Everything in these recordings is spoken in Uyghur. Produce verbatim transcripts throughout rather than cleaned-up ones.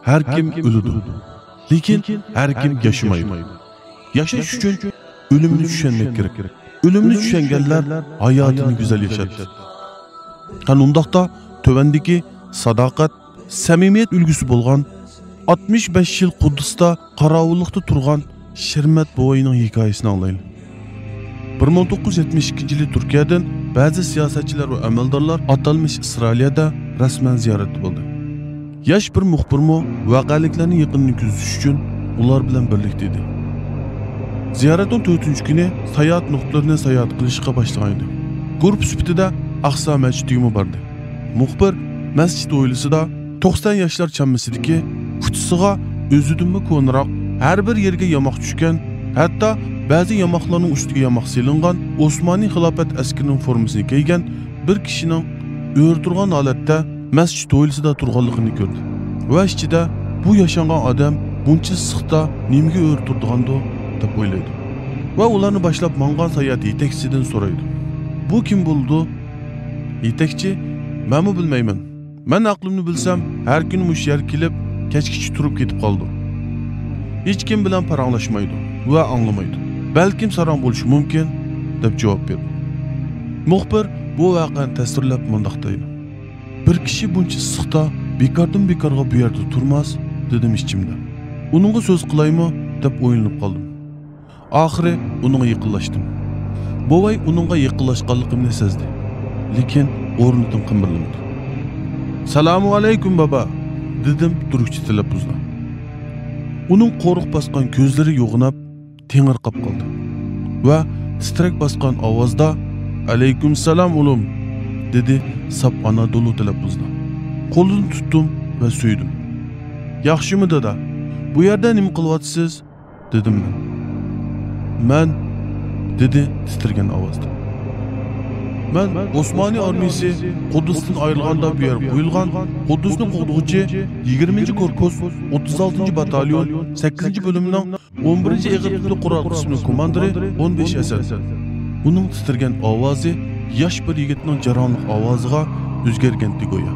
ھەر كىم ئۆلىدۇ، لېكىن ھەر كىم ياشىمايدۇ. ياشاش ئۈچۈن ئۆلۈمنى چۈشەنمەك كېرەك. ئۆلۈمنى چۈشەنگەنلەر ھاياتىنى گۈزەل ياشايدۇ. قېنى ئۇنداقتا تۆۋەندىكى ساداقەت، سەمىمىيەت ئۈلگىسى بولغان، ئاتمىش بەش يىل قۇددۇستا قاراۋۇللۇقتا تۇرغان شېرمەت بوۋاينىڭ ھېكايىسىنى ئاڭلايلى. بىر مىڭ توققۇز يۈز يەتمىش ئىككىنچى يىلى تۈركىيەدىن بەزى سىياسەتچىلەر ۋە ئەمەلدارلار ئاتالمىش ئىسرائىلىيەدە رەسمەن زىيارەتتە بولدى. ياش بىر مۇخبىرمۇ ۋەقەلىكلەرنى يېقىندىن كۆزىتىش ئۈچۈن ئۇلار بىلەن بىرلىكتە ئىدى. زىيارەتنىڭ تۆتىنچى كۈنى ساياھەت نۇقتىلىرىنى ساياھەت قىلىشقا باشلىغان ئىدى. گۇرۇپپا سۈپىتىدە ئەقسا مەسچىتىگىمۇ باردى. مۇخبىر مەسچىت ھويلىسىدا توقسان ياشلار چاممىسىدىكى، ئۇچىسىغا ئۆزىدىنمۇ كونىراق، ھەر بىر يېرىگە ياماق چۈشكەن، ھەتتا بەزى ياماقلارنىڭ ئۈستىگە ياماق سېلىنغان ئوسمانىي خىلاپەت ئەسكىرىنىڭ فورمىسىنى كىيگەن بىر كىشىنىڭ ئۆرە تۇرغان ھالەتتە مەسچىت ھويلىسىدا تۇرغانلىقىنى كۆردى ۋە ئىچىدە، «بۇ ياشانغان ئادەم بۇنچە ئىسسىقتا نېمىگە ئۆرە تۇرىدىغاندۇ؟» دەپ ئويلايدۇ. ۋە ئۇلارنى باشلاپ ماڭغان ساياھەت يېتەكچىسىدىن سورايدۇ، «بۇ كىم بولىدۇ؟» يېتەكچى، «مەنمۇ بىلمەيمەن. مەن ئەقلىمنى بىلسەم، ھەر كۈنى مۇشۇ يەرگە كېلىپ، كەچكىچە تۇرۇپ كېتىپ قالىدۇ. ھېچكىم بىلەن پاراڭلاشمايدۇ ۋە ئاڭلىمايدۇ. بەلكىم ساراڭ بولۇشى مۇمكىن»، دەپ جاۋاب بېرىدۇ. مۇخبىر بۇ ۋەقەنى تەسۋىرلەپ مۇنداق دەيدۇ، «بىر كىشى بۇنچە ئىسسىقتا بىكاردىن بىكارغا بۇ يەردە تۇرماس» دېدىم ئىچىمدە. «ئۇنىڭغا سۆز قىلايمۇ؟» دەپ ئويلىنىپ قالدىم. ئاخىرى ئۇنىڭغا يېقىنلاشتىم. بوۋاي ئۇنىڭغا يېقىنلاشقانلىقىمنى سەزدى، لېكىن ئورنىدىن قىمىرلىمىدى. «سالامۇ ئەلەيكۇم، بابا!» دېدىم تۈركچە تەلەپپۇزدا. ئۇنىڭ قورۇق باسقان كۆزلىرى يوغىناپ، تېڭىرقاپ قالدى ۋە تىترەك باسقان ئاۋازدا، «ئەلەيكۇم سالام، ئۇلۇم!» دېدى ساپ ئانادولۇ تەلەپپۇزدا. قولىدىن تۇتتۇم ۋە سۆيدۈم. «ياخشىمۇ، دادا؟ بۇ يەردە نېمە قىلىۋاتىسىز؟» دېدىم مەن. «مەن»، دېدى تىترىگەن ئاۋازدا. «مەن ئوسمانىي ئارمىيىسى قۇددۇستىن ئايرىلغاندا بۇ يەرگە قويۇلغان قۇددۇسنى قوغدىغۇچى يىگىرمىنچى كورپۇس، ئوتتۇز ئالتىنچى باتاليون، سەككىزىنچى بۆلۈمنىڭ ئون بىرىنچى ئېغىر تىپلىق قورال قىسمىنىڭ كوماندىرى ئون بەش ھەسەن.» ئۇنىڭ تىترىگەن ئاۋازى ياش بىر يىگىتنىڭ جاراڭلىق ئاۋازىغا ئۆزگەرگەنتى گويا.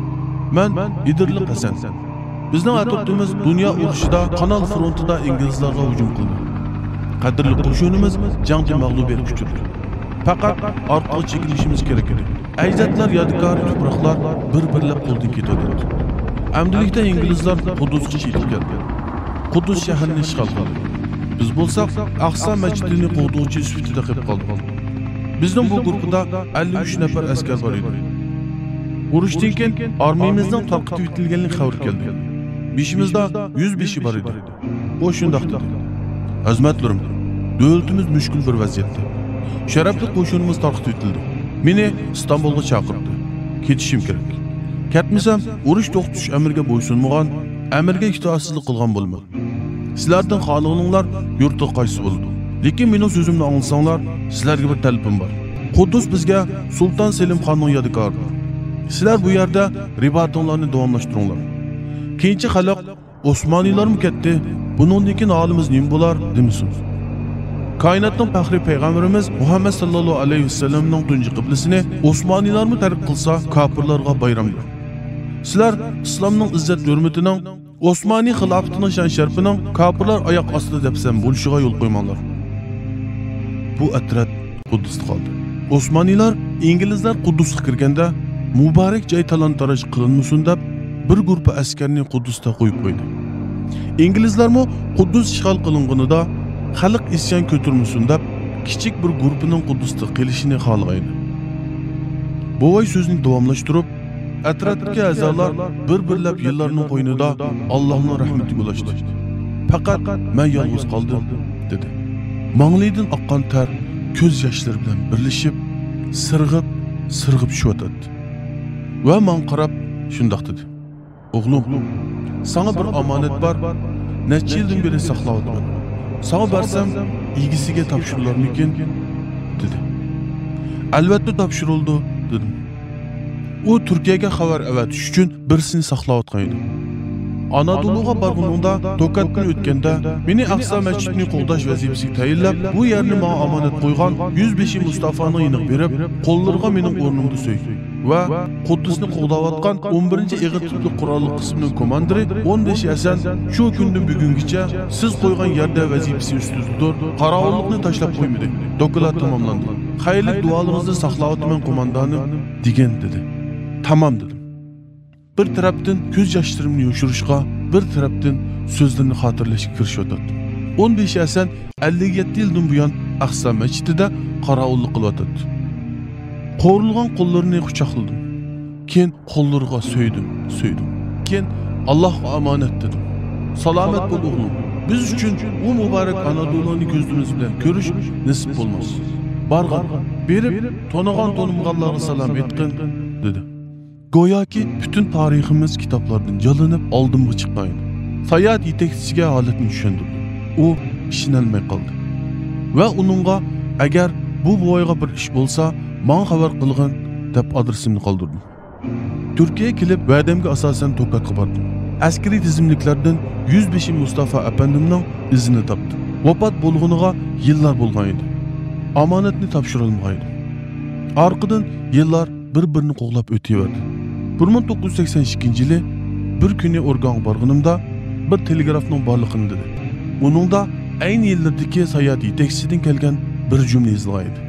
«مەن ئىدىرلىق ھەسەن. بىزنىڭ ئەترىتىمىز دۇنيا ئۇرۇشىدا قانال فرونتىدا ئىنگلىزلارغا ھۇجۇم قىلدى. قەدىرلىك قوشۇنىمىز جەڭدە مەغلۇبىيەتكە ئۇچرىدى. پەقەت ئارقىغا چېكىنىشىمىز كېرەك ئىدى. ئەجدادلار يادىكارى تۇپراقلار بىر-بىرلەپ قولدىن كېتىۋاتاتتى. ئەمدىلىكتە ئىنگلىزلار قۇددۇسقىچە يېتىپ كەلدى. قۇددۇس شەھىرىنى ئىشغال قىلدى. بىز بولساق ئەقسا مەسچىتىنى قوغدىغۇچى سۈپىتىدە قېلىپ قالدۇق. بىزنىڭ بۇ گۇرۇپپىدا ئەللىك ئۈچ نەپەر ئەسكەر بار ئىدى. ئۇرۇشتىن كېيىن ئارمىيىمىزنىڭ تارقىتىۋېتىلگەنلىكى خەۋىرى كەلدى. بېشىمىزدا يۈز بېشى بار ئىدى. ئۇ شۇنداق دېدى، «ئەزىمەتلىرىم، دۆلىتىمىز مۈشكۈل بىر ۋەزىيەتتە. شەرەپلىك قوشۇنىمىز تارقىتىۋېتىلدى. مېنى ئىستانبۇلغا چاقىرتتى. كېتىشىم كېرەك. كەتمىسەم، ئۇرۇش توختىتىش ئەمرىگە بويسۇنمىغان، ئەمرىگە ئىتائەتسىزلىك قىلغان بولىمەن. سىلەردىن خالىغىنىڭلار يۇرتقا قايتسا بولىدۇ. لېكىن مېنىڭ سۆزۈمنى ئاڭلىساڭلار، سىلەرگە بىر تەلىپىم بار. قۇددۇس بىزگە سۇلتان سېلىم خاننىڭ يادىكارىدۇر. سىلەر بۇ يەردە رىباتىڭلارنى داۋاملاشتۇرۇڭلار. كېيىنچە خەلق، ئوسمانىيلارمۇ كەتتى، بۇنىڭدىن كېيىن ھالىمىز نېمە بولار دېمىسۇن. كائىناتنىڭ پەخرى پەيغەمبىرىمىز مۇھەممەد ساللاللاھۇ ئەلەيھى ۋەسەللەمنىڭ تۇنجى قىبلىسىنى ئوسمانىيلارمۇ تەرك قىلسا، كاپىرلارغا بايرامدۇر. سىلەر ئىسلامنىڭ ئىززەت-ھۆرمىتىنىڭ، ئوسمانىي خىلاپىتىنىڭ شان-شەرىپىنىڭ كاپىرلار ئاياق ئاستىدا دەپسەندە بولۇشىغا يول قويماڭلار.» بۇ ئەترەت قۇددۇستا قالدى. ئوسمانىيلار ئىنگلىزلار قۇددۇسقا كىرگەندە، مۇبارەك جاي تالان-تاراج قىلىنمىسۇن دەپ، بىر گۇرۇپپا ئەسكەرنى قۇددۇستا قويۇپ قويدى. ئىنگلىزلارمۇ قۇددۇس ئىشغال قىلىنغىنىدا، خەلق ئىسيان كۆتۈرمىسۇن دەپ، كىچىك بىر گۇرۇپپىنىڭ قۇددۇستا قېلىشىنى خالىغان ئىدى. بوۋاي سۆزىنى داۋاملاشتۇرۇپ، ئەترەتتىكى ئەزالار بىر-بىرلەپ يىللارنىڭ قوينىدا ئاللاھنىڭ رەھمىتىگە ئۇلاشتى. پەقەت مەن يالغۇز قالدىم، دېدى. ماڭلىيىدىن ئاققان تەر كۆز ياشلىرى بىلەن بىرلىشىپ، سىرغىپ، سىرغىپ چۈشۈۋاتاتتى. ۋە ماڭا قاراپ شۇنداق دېدى، «ئوغلۇم، ساڭا بىر ئامانەت بار، نەچچە يىلدىن بېرى ساقلاۋاتىمەن. ساڭا بەرسەم، ئىگىسىگە تاپشۇرۇلارمىكىن؟» دېدى. «ئەلۋەتتە تاپشۇرۇلىدۇ»، دېدىم. ئۇ تۈركىيەگە خەۋەر ئەۋەتىش ئۈچۈن بىرسىنى ساقلاۋاتقان ئىدى. ئانادولۇغا بارغىنىڭدا، توكاتتىن ئۆتكەندە، مېنى ئەقسا مەسچىتىنى قوغداش ۋەزىپىسىگە تەيىنلەپ، بۇ يەرنى ماڭا ئامانەت قويغان يۈزبېشى مۇستافانىڭ يېنىغا بېرىپ، قوللىرىغا مېنىڭ ئورنۇمدا سۆي. ۋە قۇددۇسنى قوغداۋاتقان ئون بىرىنچى ئېغىر تىپلىق قوراللىق قىسىمنىڭ كوماندىرى ئون بەشى ھەسەن شۇ كۈندىن بۈگۈنگىچە سىز قويغان يەردە ۋەزىپىسى ئۈستىدىدۇر، قاراۋۇللۇقنى تاشلاپ قويمىدى. دوكلات تاماملاندى. خەيرلىك دۇئالىرىڭىزنى ساقلاۋاتىمەن، قوماندانىم، دېگەن، دېدى. تامام، دېدىم. بىر تەرەپتىن كۆز ياشلىرىمنى يوشۇرۇشقا، بىر تەرەپتىن سۆزلىرىنى خاتىرىلەشكە كىرىشىۋاتاتتىم. ئون بەشى ھەسەن ئەللىك يەتتە يىلدىن بۇيان ئەقسا مەسچىتىدە قاراۋۇللۇق قىلىۋاتاتتى. قورۇلغان قوللىرىنى قۇچاقلىدىم. كېيىن قوللىرىغا سۆيدۈم، سۆيدۈم. كېيىن، «ئاللاھقا ئامانەت» دېدىم. «سالامەت بول، ئوغلۇم. بىز ئۈچۈن بۇ مۇبارەك ئانادولۇنى كۆزلىرىمىز بىلەن كۆرۈش نېسىپ بولماس. بارغىن، بېرىپ، تونۇغان-تونۇمىغانلارغا سالام ئېيتقىن» دېدى. گوياكى پۈتۈن تارىخىمىز كىتابلاردىن جانلىنىپ ئالدىمغا چىققان ئىدى. ساياھەت يېتەكچىسىگە ھالەتنى چۈشەندۈردۈم. ئۇ ئىشىنەلمەي قالدى. ۋە ئۇنىڭغا، «ئەگەر بۇ بوۋايغا بىر ئىش بولسا، ماڭا خەۋەر قىلغىن» دەپ ئادرېسىمنى قالدۇردۇم. تۈركىيەگە كېلىپ، ۋەدەمگە ئاساسەن توكاكقا باردىم. ئەسكىرىي تىزىملىكلەردىن يۈزبېشى مۇستافا ئەپەندىمنىڭ ئىزىنى تاپتىم. ۋاپات بولغىنىغا يىللار بولغان ئىدى. ئامانەتنى تاپشۇرالمىغان ئىدىم. ئارقىدىن يىللار بىر-بىرىنى قوغلاپ ئۆتۈۋەردى. بىر مىڭ توققۇز يۈز سەكسەن ئىككىنچى يىلى بىر كۈنى ئورگانغا بارغىنىمدا، بىر تېلېگرافنىڭ بارلىقىنى دېدى. ئۇنىڭدا ئەينى يىللىرىدىكى ساياھەت يېتەكچىسىدىن كەلگەن بىر جۈملە يېزىلغان ئىدى.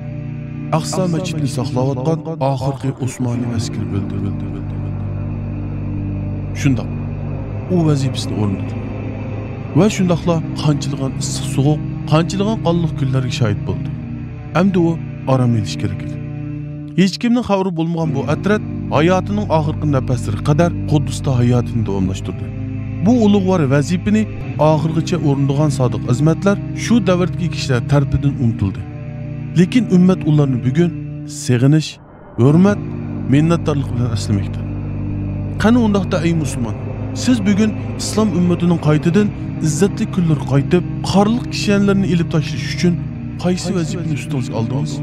ئەقسا مەسچىتىنى ساقلاۋاتقان ئاخىرقى ئوسمانىي ئەسكىرى ئۆلدى، ئۆلدى، ئۆلدى، ئۆلدى. شۇنداق، ئۇ ۋەزىپىسىنى ئورۇندىدى. ۋە شۇنداقلا قانچىلىغان ئىسسىق سوغۇق، قانچىلىغان قانلىق كۈنلەرگە شاھىت بولدى. ئەمدى ئۇ ئارام ئېلىش كېرەك ئىدى. ھېچكىمنىڭ خەۋىرى بولمىغان بۇ ئەترەت ھاياتىنىڭ ئاخىرقى نەپەسلىرىگە قەدەر قۇددۇستا ھاياتىنى داۋاملاشتۇردى. بۇ ئۇلۇغۋار ۋەزىپىنى ئاخىرغىچە ئورۇندىغان سادىق خىزمەتلەر شۇ دەۋردىكى كىشىلەر تەرىپىدىن ئۇنتۇلدى. لېكىن ئۈممەت ئۇلارنى بۈگۈن سېغىنىش، ھۆرمەت، مىننەتدارلىق بىلەن ئەسلىمەكتە. قېنى ئۇنداقتا، ئەي مۇسۇلمان، سىز بۈگۈن ئىسلام ئۈممىتىنىڭ قايتىدىن ئىززەتلىك كۈنلىرىگە قايتىپ، قارلىق كىشەنلىرىنى ئېلىپ تاشلىشى ئۈچۈن قايسى ۋەزىپىنى ئۈستىڭىزگە ئالدىڭىز؟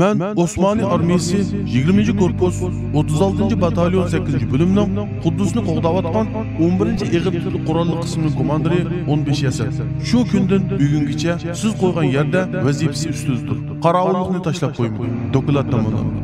مەن ئوسمانىي ئارمىيىسى يىگىرمىنچى كورپۇس ئوتتۇز ئالتىنچى باتاليون سەككىزىنچى بۆلۈمنىڭ قۇددۇسنى قوغداۋاتقان ئون بىرىنچى ئېغىر تىپلىق قوراللىق قىسمىنىڭ كوماندىرى ئون بەشى ھەسەن. شۇ كۈندىن بۈگۈنگىچە سىز قويغان يەردە ۋەزىپىسى ئۈستىدىدۇر. قاراۋۇللۇقنى تاشلاپ قويمىدى. دوكلات تاماملاندى.